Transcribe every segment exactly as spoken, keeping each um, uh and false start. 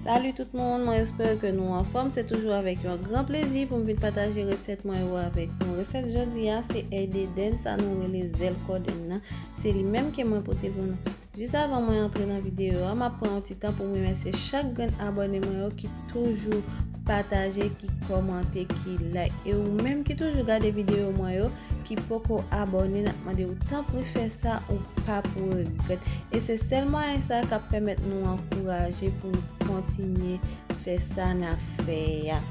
Salut tout moun, mwen espere ke nou anfòm. Se toujou avèk yon gran plezi pou m vin pataje resèt mwen yo avèk nou. Resèt jodi a se èy de dèn, sa nou rele zèl kòdèn nan. Se li menm ke mwen pote pou nou. Jis avan mwen antre nan videyo a, m ap pran yon ti tan pou m remèsye chak grenn abòne mwen yo ki toujou pataje, ki kòmante, ki like. E ou menm ki toujou gade videyo mwen yo, ki poko abòne, n ap mande w tanpri fè sa, ou p ap regrèt. E se sèl mwayen sa k ap pèmèt nou ankouraje pou nou kontinye fè sa n ap fè a.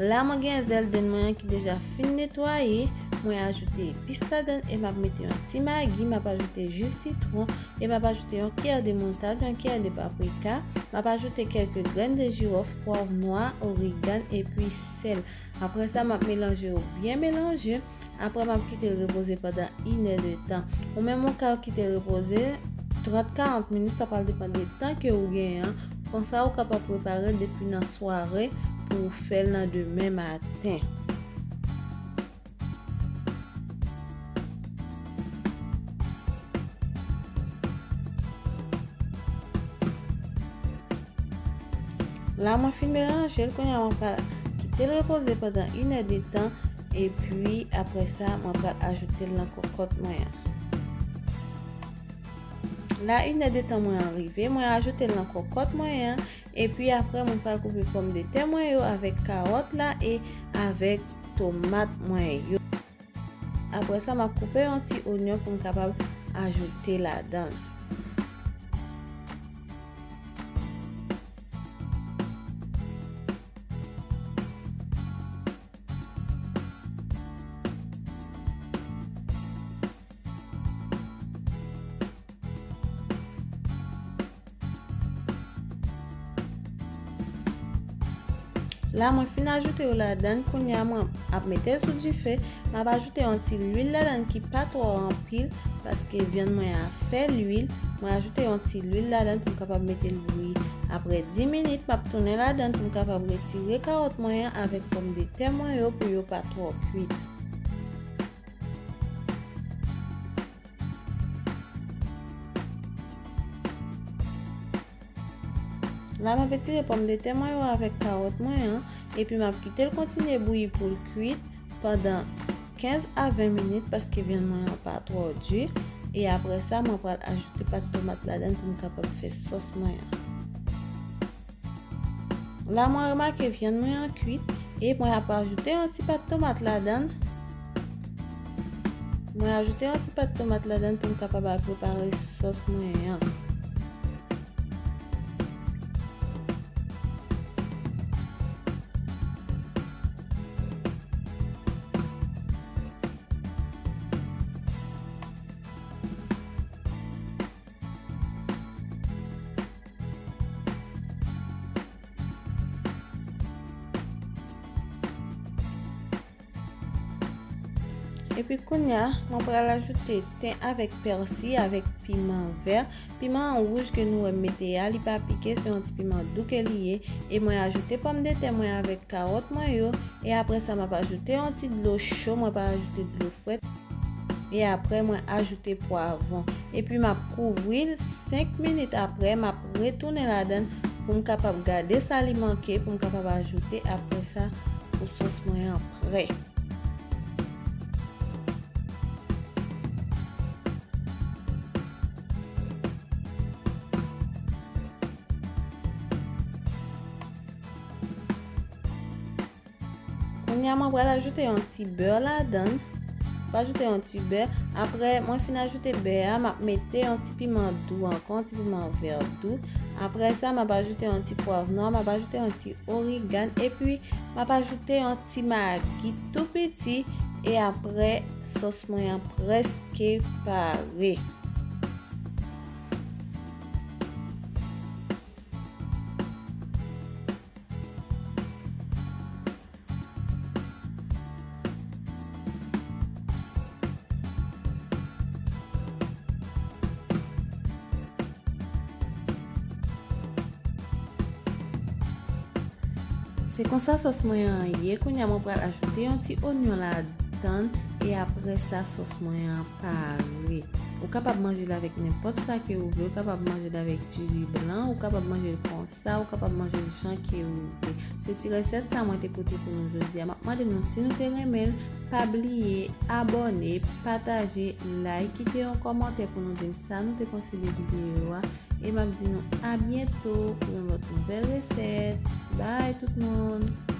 La, mwen gen zèl dèn mwen an ki deja fin netwaye. Mwen ajoute epis ladan l e m ap mete yon ti magi. M ap ajoute ji sitwon e m ap ajoute yon kiyè de moutad, yon kiyè de paprika. M ap ajoute kèlke grenn de jiwòf, pwav nwa, origan epi sèl. Apre sa, m ap melanje yo byen melanje. Apre, m ap kite l repoze pandan inèdtan. Ou menm ou ka kite l repoze trant, karant minit, sa pral depann de tan ke ou genyen an. Konsa, ou kapab prepare l depi nan sware pou w fè l nan demen maten. La, mwen fin melanje l, kounye a mwen pral kite l repoze pandan inèdtan, epi apre sa, mwen pral ajoute l nan kòkòt mwen an. La, inèdtan mwen an rive, mwen ajoute l nan kòkòt mwen an, epi apre, mwen pral koupe pòmdetè mwen yo avèk kawòt la e avèk tomat mwen yo. Apre sa, m ap koupe yon ti onyon pou m kapab ajoute ladan l. La, mwen fin ajoute yo ladan l, kounye a mwen ap mete l sou dife. M ap ajoute yon ti lwil ladan l ki pa twò anpil, paske vyann mwen a fè lwil. Mwen ajoute yon ti lwil ladan l pou m kapab mete l bouyi. Apre dis minit, m ap tounen ladan l pou m kapab retire kawòt mwen an avèk pòmdetè mwen yo pou yo pa twò kwit. La, m ap etire pòmdetè mwen yo avèk kawòt mwen an, epi m ap kite l kontinye bouyi pou l kwit pandan kenz a ven minit, paske vyann mwen an pa twò di. E apre sa, mwen pral ajoute pat tomat ladan l pou m kapab fè sòs mwen an. La, mwen remake vyann mwen an kwit e mwen ap ajoute yon ti pat tomat ladan l. Mwen ajoute yon ti pat tomat ladan l pou m kapab al prepare sòs mwen an. Epi kounye a, mwen pral ajoute ten avèk pèsi, avèk piman vè. Piman an wouj ke nou wè m mete a, li pa pike, se yon ti piman dou ke li ye. E mwen ajoute pòmdetè mwen avèk kawòt mwen yo. E apre sa, m ap ajoute yon ti dlo cho, mwen pa ajoute dlo frèt. E apre, mwen ajoute pwavwon. Epi, m ap kouvri l. Senk minit apre, m ap retounen ladan l pou m kapab gade sa li manke, pou m kapab ajoute apre sa pou sòs mwen an prè. Kounye a, mwen pral ajoute yon ti bè ladan l. Mwen ajoute yon ti bè. Apre, mwen fin ajoute bè a, m ap mete yon ti piman dou ankò, yon ti piman vè dou. Apre sa, m ap ajoute yon ti pwav nwa, m ap ajoute yon ti origan, epi m ap ajoute yon ti magi tou piti. E apre, sòs mwen an prèske pare. Se konsa sòs mwen an ye. Kounye a mwen pral ajoute yon ti onyon ladan tann, e apre sa, sòs mwen an pare. Ou kapab manje l avèk nenpòt sa ke ou vle, ou kapab manje l avèk diri blan, ou kapab manje l konsa, ou kapab manje l jan ke ou vle. Se ti resèt sa mwen te pote pou nou jodi a. M ap mande nou si nou te renmen l, pa bliye abòne, pataje, like, kite yon kòmantè pou nou di m sa nou te panse de videyo a. E m ap di nou a byento pou yon lòt nouvèl resèt. Bye tout moun!